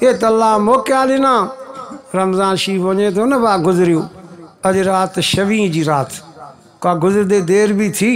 هي ته الله موقعا ڏنا. رمضان شريف وڃي ٿو نه ڀا گذريو، اڄ رات شوينء جي رات، ڪا گذرندي دير به ٿي،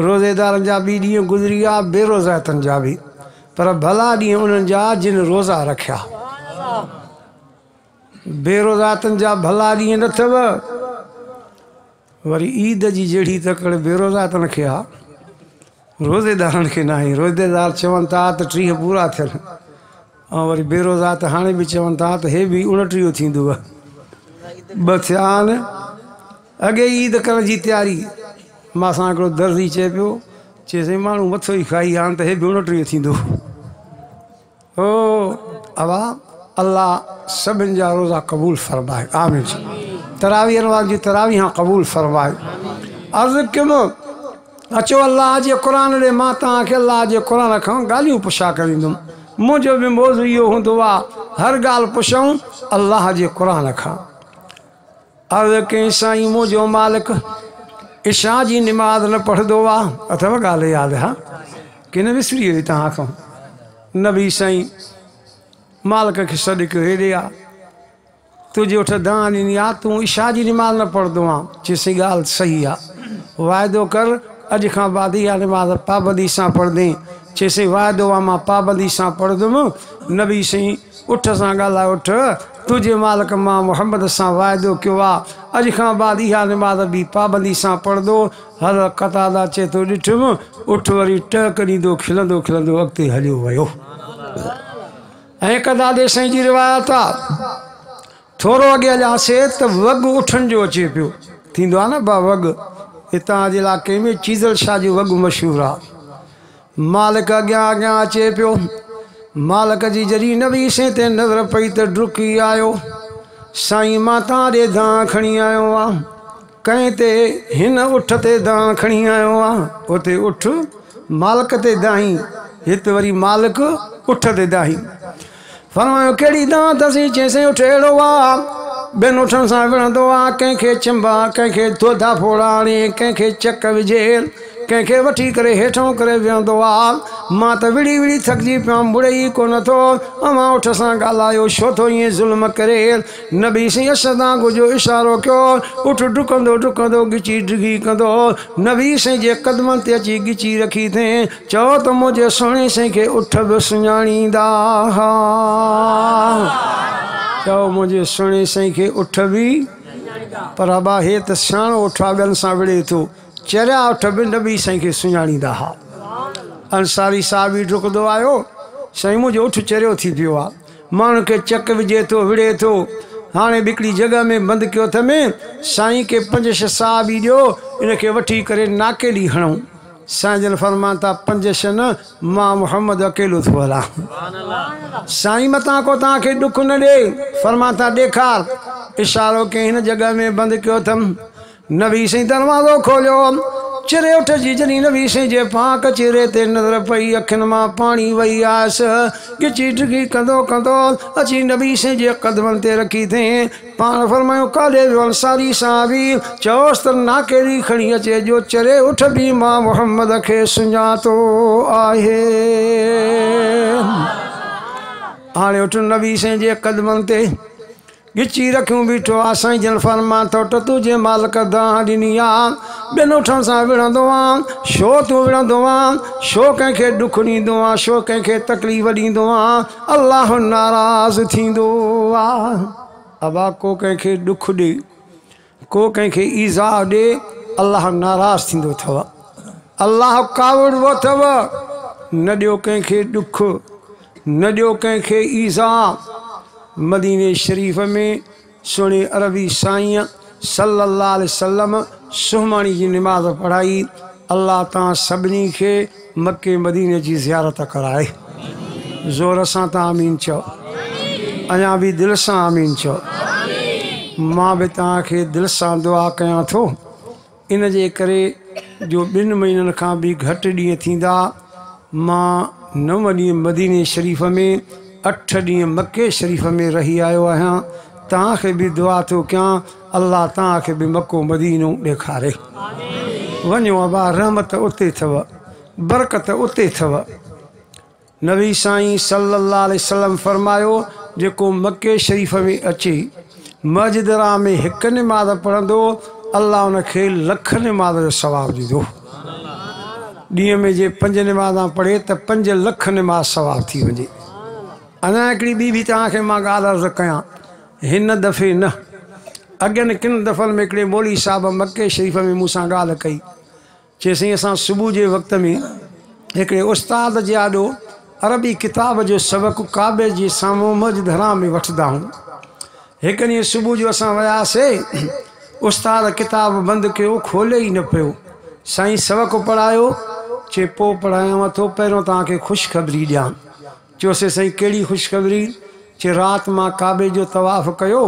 روزيدارن جا به ڏينهن گذري ويا، بي روزائتن جا به، پر ڀلا ڏينهن انهن جا جن روزا رکيا. بي روزائتن جا ڀلا ڏينهن نه اٿو. وري عيد جي جهڙي تڪڙ بي روزائتن کي آ، روزيدارن کي ناهي. روزيدار چون ٿا ته 30 پورا ٿين، ۽ وري بي روزا ته هاڻي به چون ٿا ته هي به 29 ٿيندو. ٻه ٿيا آهن اڳي ئي عيد ڪرڻ جي تياري. مان سان هڪڙو درزي چئي پيو، چي سائين ماڻهو مٿو ئي کائي ويا آهن ته هي به 29 ٿيندو. او ابا الله سڀن جا روزا قبول فرمائي، آمين. تراويحن وارن جون تراويحان قبول فرمائي. عرض ڪيم اچو الله جي قرآن ڏي، مان توهان کي الله جي قرآن کان ڳالهيون پڇا ڪريندم. منهنجو به موضوع اهو هوندو آ، هر ڳالهه پڇون الله جي قرآن کان. عرض ڪيائين سائين منهنجو مالڪ عشاء جي نماز نه پڙهندو آ. اٿو ڳالهه ياد؟ ها ڪين وسري وئي توهان کان؟ نبي سائين مالڪ کي سڏ ڪيو، هيڏي آ، تنهنجي اٺ دانهن ڏني آ، تون عشاء جي نماز نه پڙهندو آن. چيس سائين ڳالهه صحيح آ، واعدو ڪر اڄ کان بعد اها نماز پابندي سان پڙهندين. چيس سائين واعدو آ مان پابندي سان پڙهندم. نبي سائين اٺ سان ڳالهايو، اٺ تنهنجي مالڪ مان محمد سان واعدو ڪيو آ، اڄ کان بعد اها نماز به پابندي سان پڙهندو. حضرت قتاده چئي ٿو ڏٺم اٺ وري ٽهڪ ڏيندو کلندو کلندو اڳتي هليو ويو. ۽ قتادي سائين جي روايت آ، ٿورو اڳي هلياسي ته وڳ اٺن جو اچي پيو. ٿيندو آ نه با وڳ، هتان جي علائقي ۾ چيزل شاهه جو وڳ مشهور آ. مالڪ اڳيان اڳيان اچي پيو. مالڪ جي جڏهن نبي سائين تي نظر پئي ته ڊڪي آيو، سائين مان تان ڏي دانهن کڻي آيو آ. ڪنهن تي؟ هن اٺ تي دانهن کڻي آيو آ. اتي اٺ مالڪ تي دانهين، هت وري مالڪ اٺ تي دانهين. فرمايو ڪهڙي دانهن اٿس؟ چيائين سائين اٺ اهڙو آ، ٻين اٺن سان وڙهندو آ، ڪنهن کي چنبا، ڪنهن کي ڌوڌا ڦوڙا هڻي، ڪنهن کي چڪ وجهي، ڪنهن کي وٺي ڪري هيٺئون ڪري ويهندو آ. مان ته وڙهي وڙهي ٿڪجي پيو آهيان، مڙي ئي ڪونه ٿو. اوهان اٺ سان ڳالهايو، ڇو ٿو ائين ظلم ڪري؟ نبي سائين اسدان جو اشارو ڪيو، اٺ ڊڪندو ڊڪندو ڳچي ڊگهي ڪندو نبي سائين جي قدمن تي اچي ڳچي رکي اٿئين. چئو ته منهنجي سهڻي سائين کي اٺ به سڃاڻيندا ها. چئو منهنجي سهڻي سائين کي اٺ به، پر ابا هي ته سياڻو اٺ آ، ٻين سان وڙهي ٿو. چريا اٺ به نبي سائين کي سڃاڻيندا ها. انصاري صاحب ئي ڊڪندو آيو، سائين منهنجو اٺ چريو ٿي پيو آ، ماڻهن کي چڪ وجهي ٿو، وڙهي ٿو. هاڻي به هڪڙي جڳهه ۾ بند ڪيو اٿم، سائين ڪي 5-6 صاحب ئي ڏيو، ان کي وٺي ڪري ناڪي ڏي هڻون. سائين جن فرمان ٿا 5-6 نه، مان محمد اڪيلو ٿو هلان. سائين متان ڪو توهان کي ڏک نه ڏئي. فرمان ٿا ڏيکار. اشارو ڪيائين هن جڳهه ۾ بند ڪيو اٿم. نبي سائين دروازو کوليو. چري اٺ جي جڏهن نبي سائين جي پاڪ چهري تي نظر پئي، اکين مان پاڻي وهي آيس. ڳچي ڊگهي ڪندو ڪندو اچي نبي سائين جي قدمن تي رکي اٿئين. پاڻ فرمايو ڪاڏي ويو انصاري صحابي؟ چيوس ته ناڪيري کڻي اچي جو چري اٺ به مان محمد کي سڃاتو آهي. هاڻي اٺ نبي سائين جي قدمن تي ڳچي رکيون بيٺو آ. سائين جن فرمان ٿو ته تنهنجي مالڪ دانهن ڏني آ، ٻين اٺن سان وڙهندو آن، ڇو تون وڙهندو آن، ڇو ڪنهن کي ڏک ڏيندو آن، ڇو ڪنهن کي تڪليف ڏيندو آن، الله ناراض ٿيندو آ. ابا ڪو ڪنهن کي ڏک ڏي، ڪو ڪنهن کي ايذاء ڏي، الله ناراض ٿيندو اٿو، الله ڪاوڙبو اٿو. نه ڏيو ڪنهن کي ڏک، نه ڏيو ڪنهن کي ايذاء. مديني شريف ۾ سهڻي عربي سائينء صلّي اللّٰه عليه وسلّم سهماڻي جي نماز پڙهائي. الله تان سڀني کي مڪي مديني جي زيارت ڪرائي. زور سان ته آمين چئو. اڃا به دل سان آمين چئو. مان به توهان کي دل سان دعا ڪيان ٿو. ان جي ڪري جو 2 مهينن کان به گهٽ ڏينهن ٿيندا، مان 9 ڏينهن مديني شريف ۾، 8 ڏينهن مڪي شريف ۾ رهي آيو آهيان. توهان کي به دعا ٿو ڪيان، الله توهان کي به مڪو مدينو ڏيکاري. وڃو ابا، رحمت اتي اٿو، برڪت اتي اٿو. نبي سائين صلّي اللّٰه عليه وسلّم فرمايو، جيڪو مڪي شريف ۾ اچي مسجد حرام ۾ هڪ نماز پڙهندو، الله ان کي لک نماز جو ثواب ڏيندو. ڏينهن ۾ جي پنج نمازان پڙهي ته 5 لک نماز ثواب ٿي وڃي. اڃا هڪڙي ٻي به توهان کي مان ڳالهه عرض ڪيان، هن دفعي نه، اڳين ڪن دفعن ۾ هڪڙي مولوي صاحب مڪي شريف ۾ مون سان ڳالهه ڪئي. چي سائين اسان صبح جي وقت ۾ هڪڙي استاد جي آڏو عربي ڪتاب جو سبق ڪعبي جي سامهون مسجد حرام ۾ وٺندا هون. هڪ ڏينهن صبح جو اسان وياسي، استاد ڪتاب بند ڪيو، کولي ئي نه پيو. سائين سبق پڙهايو؟ چي پوء پڙهايانو ٿو، پهريون توهان کي خوشخبري ڏيان. چيوسي سائين ڪهڙي خوشخبري؟ چي رات مان ڪعبي جو طواف ڪيو،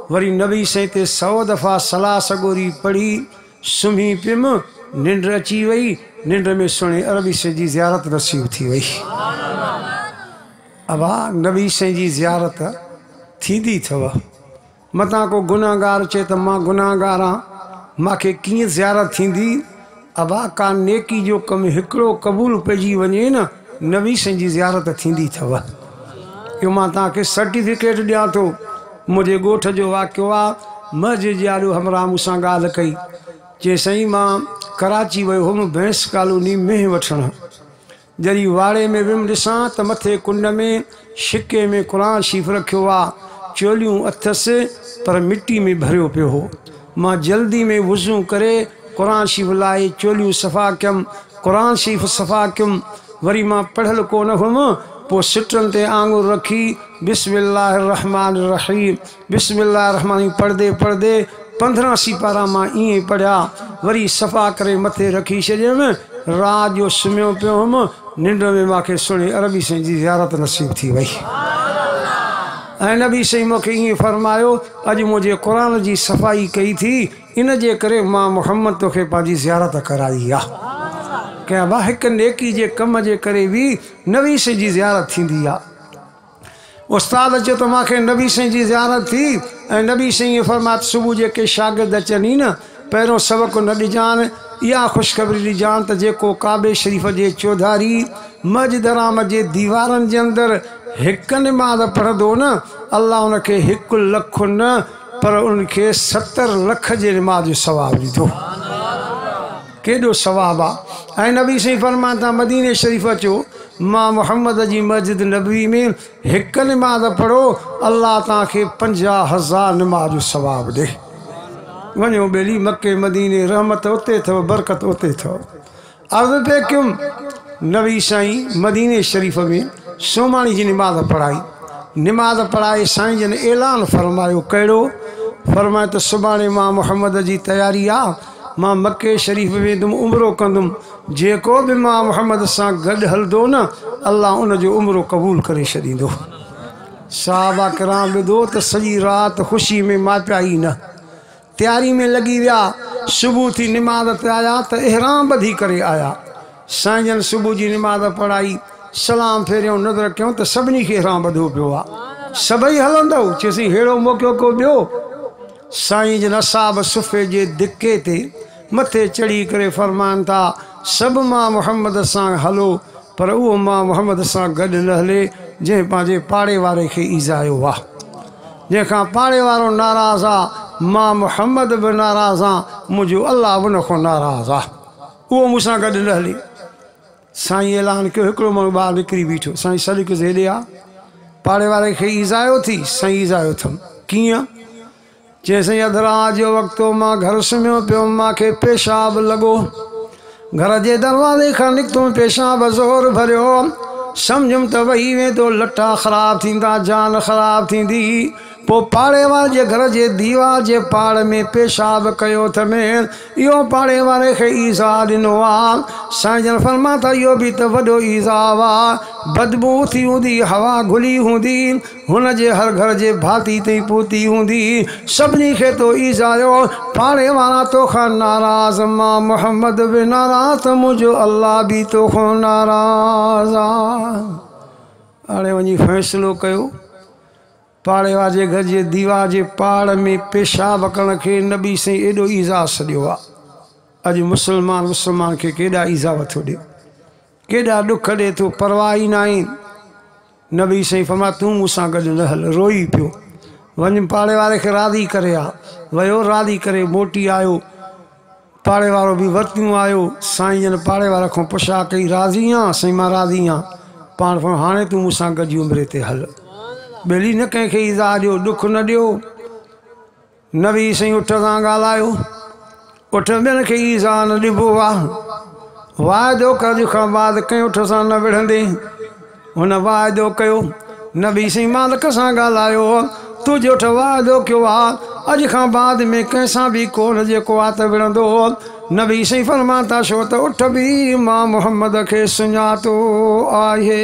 وري نبي سائين تي 100 دفعا صلاة سڳوري پڙهي، سمهي پيم، ننڊ اچي وئي، ننڊ ۾ سهڻي عربي سائين جي زيارت نصيب ٿي وئي. ابا نبي سائين جي زيارت ٿيندي اٿو؟ متان ڪو گنهگار چئي ته مان گنهگار آن، مان کي ڪيئن زيارت ٿيندي؟ ابا ڪا نيڪي جو ڪم هڪڙو قبول پئجي وڃي نه، نبي سائين جي زيارت ٿيندي اٿو. اهو مان توهان کي سرٽيفڪيٽ ڏيان ٿو. منهنجي ڳوٺ جو واقعو آ، مسجد جي آڏو همراهه مون سان ڳالهه ڪئي. چي سائين مان ڪراچي ويو هوم ڀينس ڪالوني مينهن وٺڻ. جڏهن واڙي ۾ ويم ڏسان ته مٿي ڪنڊ ۾ شڪي ۾ قرآن شريف رکيو آ، چوليون اٿس پر مٽي ۾ ڀريو پيو هو. مان جلدي ۾ وضو ڪري قرآن شريف لاهي چوليون صفا ڪيم، قرآن شريف صفا ڪيم، وري مان پڙهيل ڪو نه هئم، پوء سٽن تي آڱر رکي بسم الله الرحمٰن الرحيم بسم الله الرحمٰن الرحيم پڙهندي پڙهندي 15 سيپارا مان ائين ئي پڙهيا، وري صفا ڪري مٿي رکي ڇڏيم، رات جو سمهيو پيو هئم، ننڊ ۾ مان کي سهڻي عربي سائين جي زيارت نصيب ٿي وئي ۽ نبي سائين مون کي ائين فرمايو، اڄ منهنجي قرآن جي صفائي ڪئي ٿي، ان جي ڪري مان محمد توکي پنهنجي زيارت ڪرائي آ. ڪنهن به هڪ نيڪي جي ڪم جي ڪري به نبي سائين جي زيارت ٿيندي آ. استاد چيو ته مان کي نبي سائين جي زيارت ٿي ۽ نبي سائين ائين فرمايو ته صبح جيڪي شاگرد اچن ئي نه پهريون سبق نه ڏجان، اها خوشخبري ڏجان ته جيڪو ڪعبي شريف جي چوڌاري مسجد حرام جي ديوارن جي اندر هڪ نماز پڙهندو نه الله ان کي 1 لک نه پر ان کي 70 لک جي نماز جو ثواب ڏيندو. ڪيڏو ثواب آ. ۽ نبي سائين فرمائن ٿا مديني شريف اچو مان محمد جي مسجد نبوي ۾ هڪ نماز پڙهو الله توهان کي 50,000 نماز جو ثواب ڏي. وڃو ٻيلي مڪي مديني، رحمت اتي اٿو، برڪت اتي اٿو. عرض پئي ڪيم، نبي سائين مديني شريف ۾ سوماڻي جي نماز پڙهائي. نماز پڙهائي سائين جن اعلان فرمايو. ڪهڙو؟ فرمايو ته سڀاڻي مان محمد جي تياري آ، مان مڪي شريف ويندم، عمرو ڪندم، جيڪو به مان محمد سان گڏ هلندو نه الله ان جو عمرو قبول ڪري ڇڏيندو. صحابه ڪرام ٻڌو ته سڄي رات خوشي ۾ ماپيا ئي نه، تياري ۾ لڳي ويا. صبح ٿي نماز تي آيا ته احرام ٻڌي ڪري آيا. سائين جن صبح جي نماز پڙهائي، سلام ڦيريون، نظر ڪيون ته سڀني کي احرام ٻڌو پيو آ. سڀئي هلندؤ؟ چيسين ههڙو موقعو ڪو ٻيو؟ سائين جن اصحاب صفي جي دڪي تي مٿي چڙهي ڪري فرمائن ٿا، سڀ مان محمد سان هلو، پر اهو مان محمد سان گڏ نه هلي جنهن پنهنجي پاڙي واري کي ايذايو آ. جنهن کان پاڙي وارو ناراض آ، مان محمد به ناراض آن، منهنجو الله به ان کان ناراض آ، اهو مون سان گڏ نه هلي. سائين اعلان ڪيو، هڪڙو ماڻهو ٻاهر نڪري بيٺو. سائين سڏ ڪيس، هيڏي آ، پاڙي واري کي ايذايو ٿي؟ سائين ايذايو اٿم. ڪيئن؟ چيائين سائين اڌ رات جو وقت هو، مان گهر سمهيو پيو هوم، مان کي پيشاب لڳو، گهر جي دروازي کان نڪتم، پيشاب زور ڀريو، سمجهيم ته وهي ويندو، لٽا خراب ٿيندا، جان خراب ٿيندي، پوء پاڙي واري جي گهر جي ديوار جي پاڙ ۾ پيشاب ڪيو اٿم، اهو پاڙي واري کي ايذاء ڏنو آ. سائين جن فرمائن ٿا اهو به ته وڏو ايذاء آ، بدبوء ٿي هوندي، هوا گهلي هوندي، هن جي هر گهر جي ڀاتي تائين پهتي هوندي، سڀني کي تو ايذايو، پاڙي وارا توکان ناراض، مان محمد به ناراض ته منهنجو الله به توکان ناراض آ. هاڻي وڃي فيصلو ڪيو، پاڙي واري جي گهر جي ديوار جي پاڙ ۾ پيشاب ڪرڻ کي نبي سائين ايڏو ايذاء سڏيو آ. اڄ مسلمان مسلمان کي ڪيڏا ايذاء ٿو ڏي. ڪيڏا ڏک ڏي ٿو، پرواهه ئي ناهي. نبي سائين فرمايو، تون مون سان گڏ نه هل. روئي پيو. وڃ پاڙي واري کي راضي ڪري آ. ويو راضي ڪري موٽي آيو. پاڙي وارو به ورتيون آيو. سائين جن پاڙي واري کان پڇا ڪئي، راضي آن؟ سائين مان راضي آن. پاڻ فرمايو، هاڻي تون مون سان گڏجي عمري تي هل. ٻيلي نه ڪنهن کي ايذاء ڏيو، ڏک نه ڏيو. نبي سائين اٺ سان ڳالهايو، اٺ ٻين کي ايذاء نه ڏبو آ. واعدو ڪر اڄ کان بعد ڪنهن اٺ سان نه وڙهندين. هن واعدو ڪيو. نبي سائين مالڪ سان ڳالهايو، تنهنجي اٺ واعدو ڪيو آ، اڄ کان بعد ۾ ڪنهن سان به ڪونه جيڪو آ ته وڙهندو. نبي سائين فرمان ٿا، ڇو ته اٺ به مان محمد کي سڃاتو آهي.